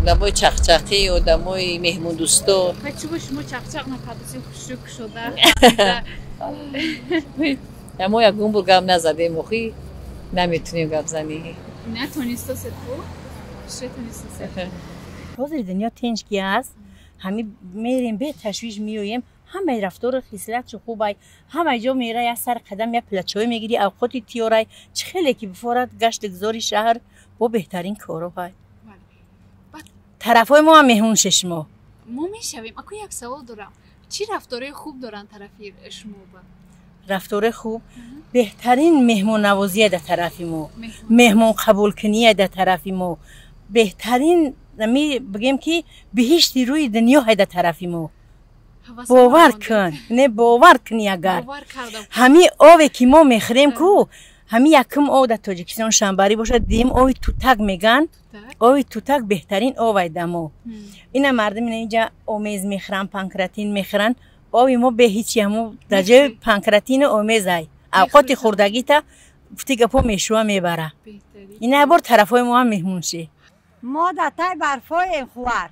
одамои чақчақӣ, одамои меҳмондӯсто. Хай, чӯба шумо чақчақ накардасем, хушрӯ кушода. Мо ягон бор гап назадем, охи наметунем гап занӣ. Натонистосед ку? Шетонистосед. Ҳозир дунё тинҷ ки аст, ҳами мерем, беташвиш меоем. Ҳамаи рафтору хислатшо хубай, ҳамаи ҷо мера, як сар қадам як пила чой мегирӣ, авқоти тиёрай, чӣ хеле ки бифорад гашти гузори шаҳр бо беҳтарин коро ҳай. Тарафҳои мо ҳам меҳмон шешмо. Мо мешавем. Аку, як савол дорам. Чӣ рафторои хуб доранд тарафи шумо ба? Рафтори хуб, беҳтарин меҳмоннавозия дар тарафи мо, меҳмонқабулкуния дар тарафи мо беҳтарин. Ми бигем ки биҳишти рӯи дунё ҳай дар тарафи мо. Бовар кун, не, бовар кунӣ, агар ҳамин ове ки мо мехӯрем ку, ҳамин якум ов дар Тоҷикистон шамбарӣ бошад, дуюм ови тутак меган. Ови тутак беҳтарин овай да мо. Ина мардум ина инҷа омез мехӯранд, панкратин мехӯранд. Ови мо бе ҳичи, ҳамо дар ҷои панкратину омезай. Авқоти хӯрдагита гуфти гапо мешӯа мебара. Ина бор тарафҳои мо ҳам меҳмон ши. Мо дар тай барфоем, хувар.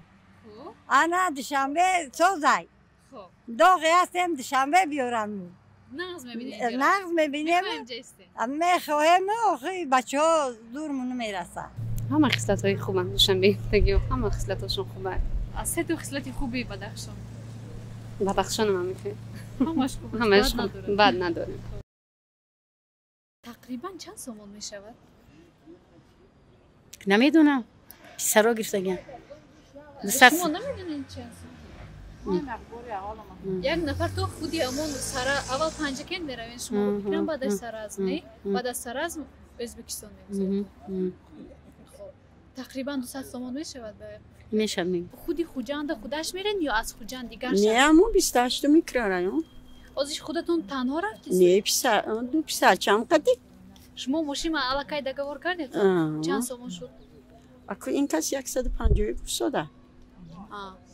Ана Душанбе созай. Доғе ҳастем, Душанбе биёрам. Нағз мебинем. Нағз мебинем. Мехоҳем, охи бачаҳо зурму намерасад. Ҳама хислатҳои хубанд душанбегиҳо, ҳама хислатҳошон хубанд. Аз сету хислати хуби Бадахшон? Бадахшонам ҳам мехоҳем. Ҳамаш хуб, ҳамаш хуб, бад надорем. Тақрибан чанд сомон мешавад? Намедонам, писаро гирифтагиам. Шумо намедонед чанд сомон? Як нафар то худи ҳамон сара аввал Панҷакент меравед шумо, фикрам, баъд аз Саразм, не? Баъд аз Саразм Ӯзбекистон мегузаред. Тақрибан 200 сомон мешавад? Мешавад. Худи Хуҷанда худаш мерен ё аз Хуҷанд дигар Не, мо 28-у микрорайон. Ҳозир худатон танҳо рафтед? Не, писар, ду писарчам қади. Шумо мошин аллакай договор кардед? Чанд сомон шуд? Аку ин кас 150 гуфтода.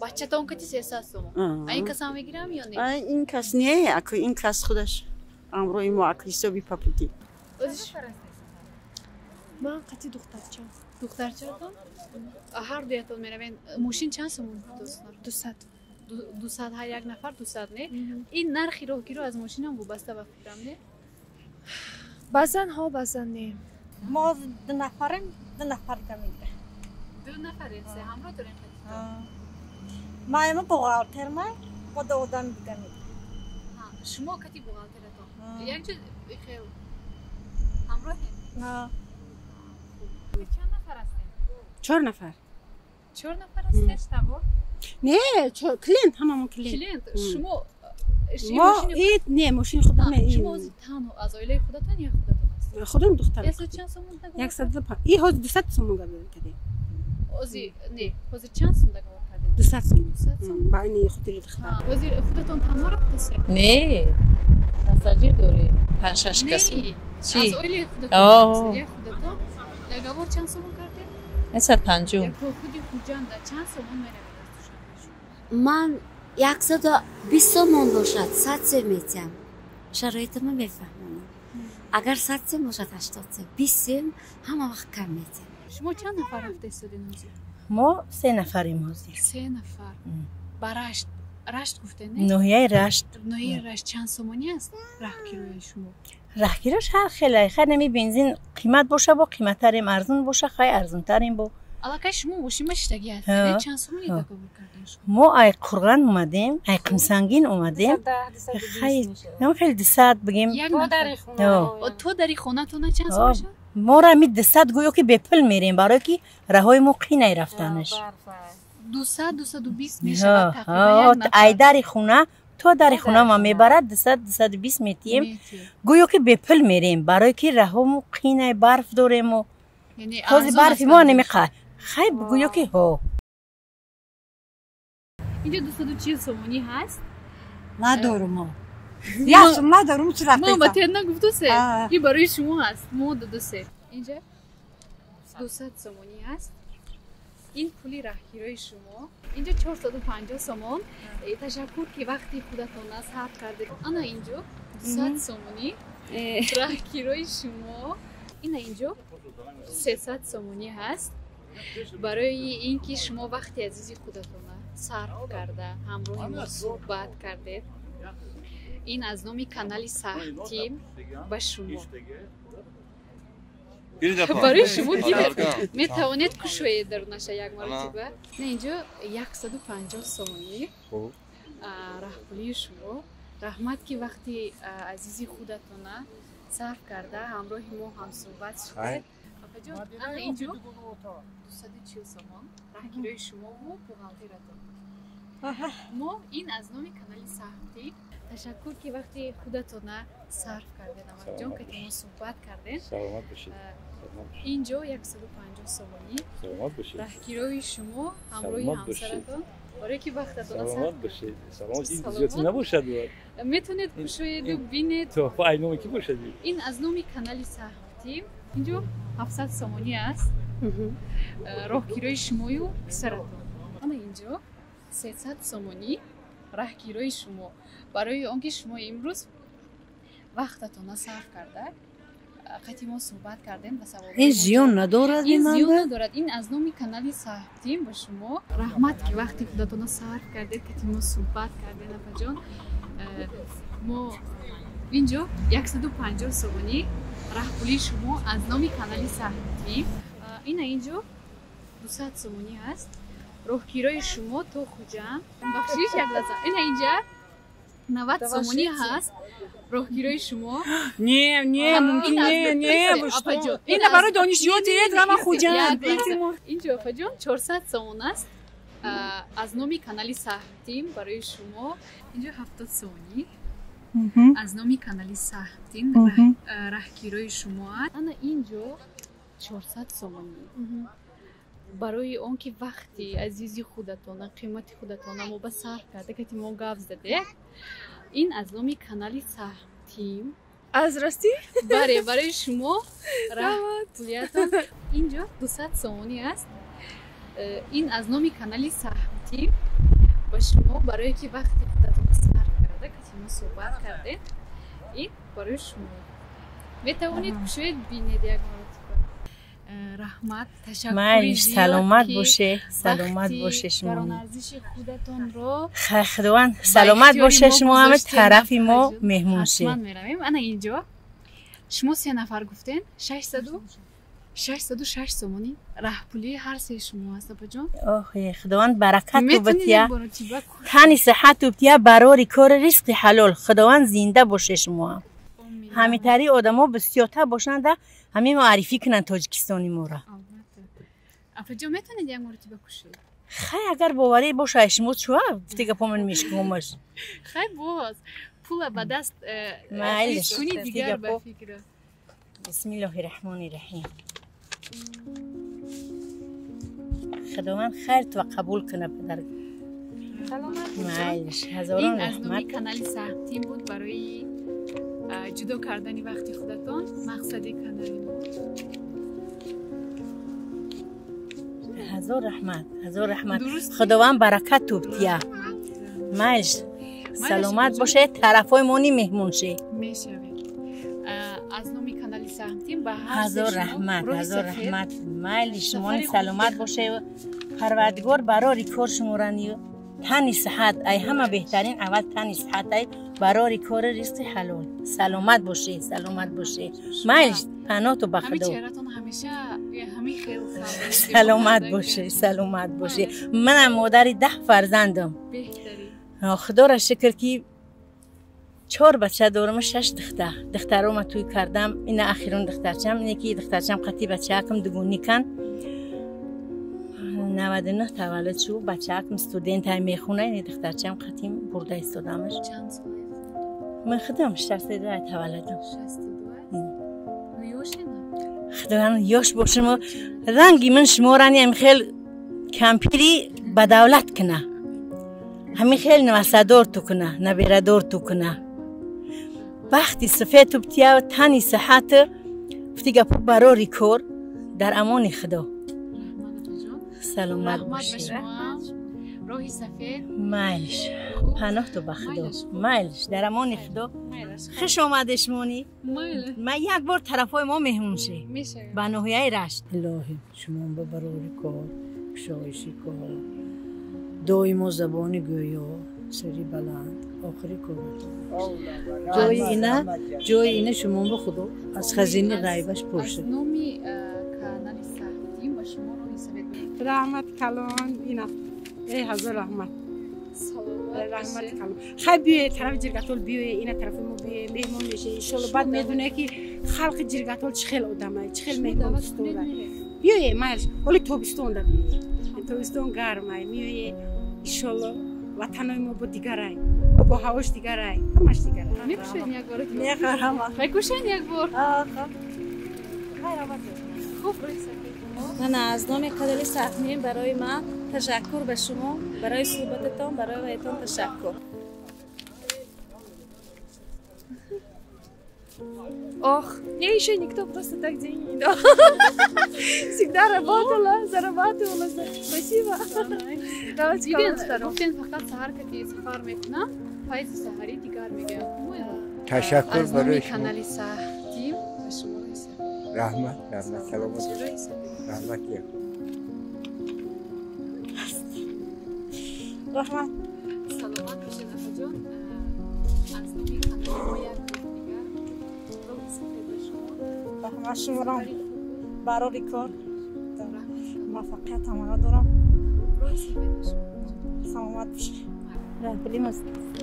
Бачатон кати 300 сомон. А ин кас ҳам мегирам ё не? Ин кас не, аку ин кас худаш амрои мо, аку ҳисоби папути. Ман қати духтарчам. Духтарчатон? Ҳар дуятон меравед. Мошин чанд сомон гуфтост? 200. 200 ҳар як нафар 200, не? Ин нархи роҳгиро аз мошинам вобаста ба фикрам, не? Баъзан ҳо, баъзан не. Мо ду нафарем, ду нафар дига мегирем. Ду нафарем, се ҳамроҳ дорем қатитон. Майма бухгалтермай, бо ду одами дига мегирем. Шумо кати бухгалтератон якҷо хел ҳамроҳем? Чанд нафар ҳастем? Чор нафар. Чор нафар ҳастем? Не, клиент, ҳамамон клиент. Клиент. Шумо мо не, мошини худам. Шумо ҳозир танҳо аз оилаи худатон ё худатон ҳастед? Худам, духтарам. Яксад чанд сомон договор? И ҳозир 200 сомон договор кардем. Ҳозир не, ҳозир чанд сом договор кардем? 200 сомон. Ба ини хотири духтар. Ҳозир худатон танҳо рафтасед? Не, пассажир дорем, панҷ шаш кас. Чи аз оилаи худатон я худатон договор чанд сомон кардем? 150. То худи Хуҷанда чанд сомон меравед аз Душанбе шумо? Ман 120 сомон бошад, 100 сом метиҳам. Шароитама мефаҳмонам. Агар 100 сом бошад, 80 сом, 20 сом ҳама вақт кам метиҳам. Шумо чанд нафар рафта истодед ҳозир? Мо се нафарем ҳозир. Се нафар ба Рашт. Рашт гуфтед, не? Ноҳияи Рашт. Ноҳияи Рашт чанд сомонӣ аст раҳкирои шумо? Раҳкирош ҳар хеле. Хай, нами бензин қимат боша, бо қиматтарем, арзон боша, хай, арзонтарем бо. Аллакай шумо мошинма шиштагӣ ҳастед, чанд сомонӣ договор кардем шумо? Мо ай Қурған омадем, ай Қумсангин омадем. Хай, нам хеле 200 бигем. То дари хонатона чанд сом мешавад? Моро ами 200 гӯё ки бепул мерем, барое ки раҳои мо қинай рафтанаш. 200, 220 мешавад тақрибан як нафар. Ай дари хона то дари хона ма мебарад, 200, 220 метиҳем. Гӯё ки бепул мерем, барое ки раҳомо қинай, барф дорему. Ҳозир барфи мо намеқа. Хай бигӯё ки ҳо. Инҷо 240 сомонӣ ҳаст. Надорум мо. Як сум надорум, чӣ рафта. Мо ба тер нагуфтусе. Ин барои шумо ҳаст. Мо додусе. Инҷа 200 сомонӣ ҳаст. Ин пули раҳгирои шумо. Инҷо 450 сомон. Ташаккур ки вақти худатона сарф кардед. Ана инҷо 200 сомонӣ раҳгирои шумо. Ина инҷо 300 сомонӣ ҳаст. Барои ин ки шумо вақти азизи худатона сарф карда ҳамроҳи мо суҳбат кардед. Ин аз номи канали Саҳтим ба шумо. Барои шумо гиред. Метавонед кушоед дарунаша як маротиба. На инҷо 150 сомонӣ раҳпулии шумо. Раҳмат ки вақти азизи худатона сарф карда ҳамроҳи мо ҳамсуҳбат шудед. Апаҷон, ана инҷо 240 сомон раҳгирои шумову бухгалтератон. Мо ин аз номи канали Саҳтим. Ташаккур ки вақти худатона сарф кардед, Амакҷон, ки мо суҳбат кардем. Саломат бошед. Инҷо 150 сомонӣ раҳгирои шумо ҳамроҳи ҳамсаратон барои ки вақтатона саломат бошед. Саломат. Ин зиёдӣ набошад. Метавонед кушоеду бинед. Туҳфа ай номи кӣ бошад? Ин аз номи канали Саҳтим. Инҷо 700 сомонӣ аст. Роҳгирои шумою писаратон. Ана инҷо 300 сомонӣ раҳгирои шумо барои он ки шумо имрӯз вақтатона сарф карда қати мо суҳбат кардем ба саволҳои Ин зиён надорад. Ин зиён надорад. Ин аз номи канали Саҳтим ба шумо. Раҳмат ки вақти худатона сарф кардед, қати мо суҳбат кардед, апаҷон. Мо инҷо 150 сомонӣ раҳпулии шумо аз номи канали Саҳтим. Ина инҷо 200 сомонӣ ҳаст. Роҳгирои шумо то Хуҷанд. Бахшиш, як лаҳза. Ина инҷа 90 сомонӣ ҳаст. Роҳгирои шумо. Не, не, мумкин не, не, вы что? Ина барои донишҷӯ дирет рама Хуҷанд. Инҷо апаҷон 400 сомон аст. Аз номи канали Саҳтим барои шумо. Инҷо 70 сомонӣ аз номи канали Саҳтим раҳгирои шумо аст. Ана инҷо 400 сомонӣ. Барои он ки вақти азизи худатона, қимати худатона мо ба сарф карда, кати мо гап задед. Ин аз номи канали Саҳтим. Аз ростӣ? Бале, барои шумо раҳпулиятон. Инҷо 200 сомонӣ аст. Ин аз номи канали Саҳтим ба шумо барое ки вақти худатона сарф карда, кати мо суҳбат кардед. Ин барои шумо. Метавонед кушоед бинед як маротиба. Раҳмат, ташаккури зиёд. Саломат боше, саломат боше шумо. Гаронарзиши худатонро Худованд саломат боше шумо, ҳама тарафи мо меҳмон ше. Ҳатман меравем. Ана инҷо шумо се нафар гуфтен, 606 сомонӣ раҳпулии ҳар сеи шумо аст, апаҷон. Ох, Худованд баракат тубтия, тани сиҳат тубтия, барори кори ризқи ҳалол. Худованд зинда боше шумо. Ҳамитари одамо бисёртар бошанда, ҳамин муаррифӣ кунанд Тоҷикистони моро. Апаҷон, метавонед як маротиба кушоед? Хай, агар боварӣ боша, шумо чуа гуфте гапомон мешкумаш. Хай боз пула ба даст кунӣ дигар ба фикр. Бисмиллоҳи раҳмони раҳим. Худованд хайр туа қабул кунад, падар. Майлиш, ҳазорон Ин аз номи раҳмат. канали Саҳтим буд барои ҷудо кардани вақти худатон, мақсади канали мо. Ҳазор раҳмат, ҳазор раҳмат. Худованд баракат тубтия. Майлиш, саломат бошед, тарафҳои мо ни меҳмон ше. Мешавед. Аз номи канали Саҳтим ба ҳар ҳазор се шумо раҳмат, роҳи ҳазор сафед. раҳмат. Майли шумо Сафари хуб. саломат бошед. Парвардигор барори кор шуморо тани сиҳат, ай ҳама беҳтарин аввал тани сиҳат, ай барори кори ризқи ҳалол. Саломат бошед, саломат бошед. Майлиш, паноҳту ба Ҳамин Худо. чеҳратон ҳамеша ҳамин хел Саломат бошед, саломат бошед. Манам модари 10 фарзандам. Беҳтарин. Худоро шукр ки 4 бача дорам, 6 духтар. Духтарома туй кардам, ина ахирон духтарчам, ине ки духтарчам қати бачаакам дугоникан. 99 таваллуд шуд, бачаакам студент ҳай мехона, ине духтарчам қатим бурда истодамаш. Чанд сола? Ман худам 62 таваллудам. 62? Ёшена? Худованд ёш бошем, ранги ман шуморо ҳам хел кампири ба давлат куна. Ҳамин хел навасадор ту куна, набирадор ту куна. Бахти сафед ту бтия, тани сиҳат, гуфти гапо барори кор, дар амони Худо. Саломат бошед. Роҳи сафед. Майлиш. Паноҳ ту ба Худо. Майлиш. Дар амони Худо. Хуш омадеш монӣ. Ман як бор тарафҳои мо меҳмон шӣ. Ба ноҳияи Рашт. Илоҳӣ шумо ба барори кор, кушоиши кор, доимо забони гӯё, сари баланд, охири коратон. Ҷои ина шумо ба Худо аз хазини ғайбаш пур шуд. Аз номи канали Саҳмтим ба шумо роҳи сафед. Раҳмат калон, ина. Эй ҳазор раҳмат. Раҳмат калон. Хай биёе тарафи Ҷиргатол биёе, ина тарафи мо биёе, меҳмон мешаве. Иншолло баъд медоне ки халқи Ҷиргатол чӣ хел одамай, чӣ хел меҳмондӯст дорад. Биёе, майлиш. Ҳоли тобистонда биёе. Тобистон гармай, меое. Иншолло ватанои мо бо дигарай, обу ҳавош дигарай, ҳамаш дигарай. Мекушед як бор? Мехарам. Мекушед як бор? Хуб, роҳи сафед. Ман аз номи канали Саҳмтим барои ман ташаккур ба шумо, барои суҳбататон, барои ваятон ташаккур. Ох, мне еще никто просто так деньги не дал. Всегда работала, зарабатывала. Спасибо. Давайте гуфтен фақат саҳар кати сафар мекунам, файзи саҳарӣ дигар мегӯям. Ташаккур аз номи канали Саҳмтим ба шумо роҳи сафед. Раҳмат, раҳмат, саломат. Раҳмат. Раҳмат. Саломат бошед, апаҷон. Аз номи канали мо як дигар роҳи сафед ба шумо. Раҳмат шуморо барори кор, муваффақият таманно дорам. Роҳи сафед ба шумо. Саломат бошед. Раҳбалимоз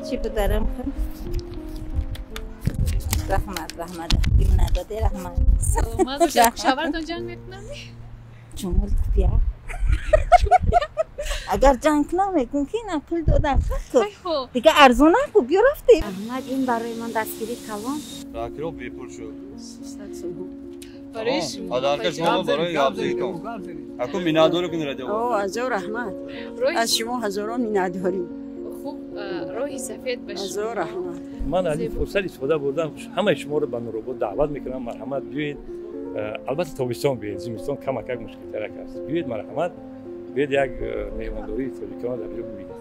чӣ бударам? Раҳмат, раҳмат. Надоде раҳмат. Саломат бошед. Шавҳартон ҷанг мекунанд? Ҷумҳур бия. Агар ҷанг кунам мегӯм ки ина пул додам хак. Дига арзон наку биё рафтем. Раҳмат, ин барои ман дастгирӣ калон. Роҳкиро бепул шуд. Барои шумо. Подарка шумо барои гапзанитон. Аку миннатдорӣ кунед радио. О, ҳазор раҳмат. Аз шумо ҳазорон миннатдорем. Хуб, роҳи сафед ба шумо. Ҳазор раҳмат. Ман аз ин фурсат истифода бурдам, ҳамаи шуморо ба Нуробод даъват мекунам. Марҳамат биёед. Албатта тобистон биёед, зимистон камакак мушкилтарак аст. Биёед, марҳамат, биёед як меҳмондории тоҷикона дар ҷо бибинед.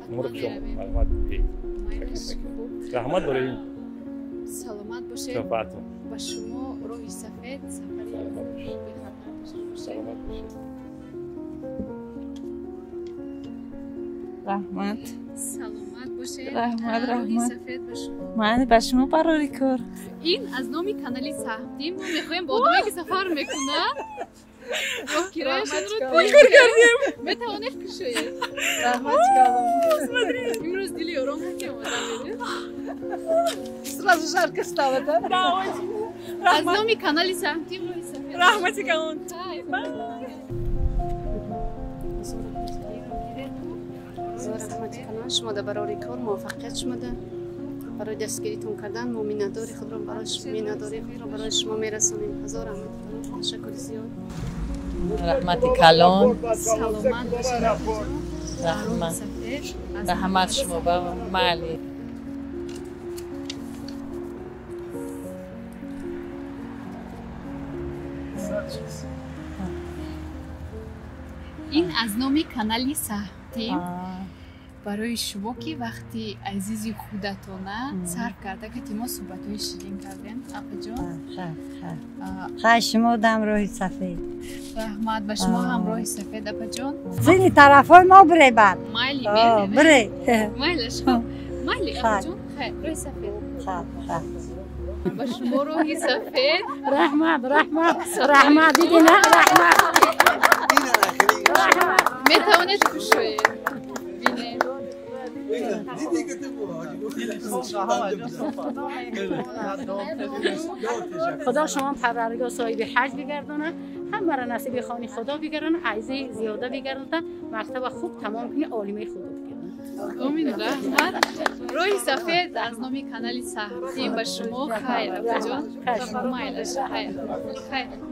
Шуморо хуш омад, марҳамат биёед. Раҳмат барои ин. Саломат бошед. Ба шумо роҳи сафед, сафари бехатар дошта бошед. Саломат бошед. Раҳмат. Саломат бошед. Раҳмат, раҳмат. Сафед ба шумо. Ман ба шумо барори кор. Ин аз номи канали Саҳмтим мо мехоҳем бо одамое ки сафар мекунанд роҳкирояшонро Пул кардем. Метавонед кушоед. Раҳмат калон. Смотри. Имрӯз дили ором ки омадам. Сразу жарко стало, да? Да, очень. Аз номи канали Саҳмтим роҳи сафед. Раҳмати калон. Раҳмати калон шумо дар барори кор, муваффақият шумода барои дастгиритон кардан. Мо миннатдори худро барои шумо мерасонем. Ҳазор раҳмати калон, ташаккури зиёд. Раҳмати калон. Саломат бошед. Раҳмат. Раҳмат шумо ба майли. Ин аз номи канали Саҳмтим барои шумо ки вақти азизи худатона сарф карда ки мо суҳбатҳои ширин кардем, апаҷон. Хай шумо дам роҳи сафед. Раҳмат ба шумо ҳам роҳи сафед, апаҷон. Зини тарафҳои мо бире баъд. Майли, бире. Майлаш, хуб. Майли, апаҷон, хайр, роҳи сафед. Ба шумо роҳи сафед. Раҳмат, раҳмат, раҳмат, дидина, раҳмат. Метавонед кушоед. Худо шумо парвардигор соҳиби ҳаҷ бигардонад, ҳамаро насиби хони Худо бигардонад, айзи зиёда бигардонад, мактаба хуб тамом кунӣ, олимаи Худо бигардонад. Омин, раҳмат. Роҳи сафед аз номи канали Саҳртим ба шумо. Хайр, апаҷон, майлаш, хайр, хайр.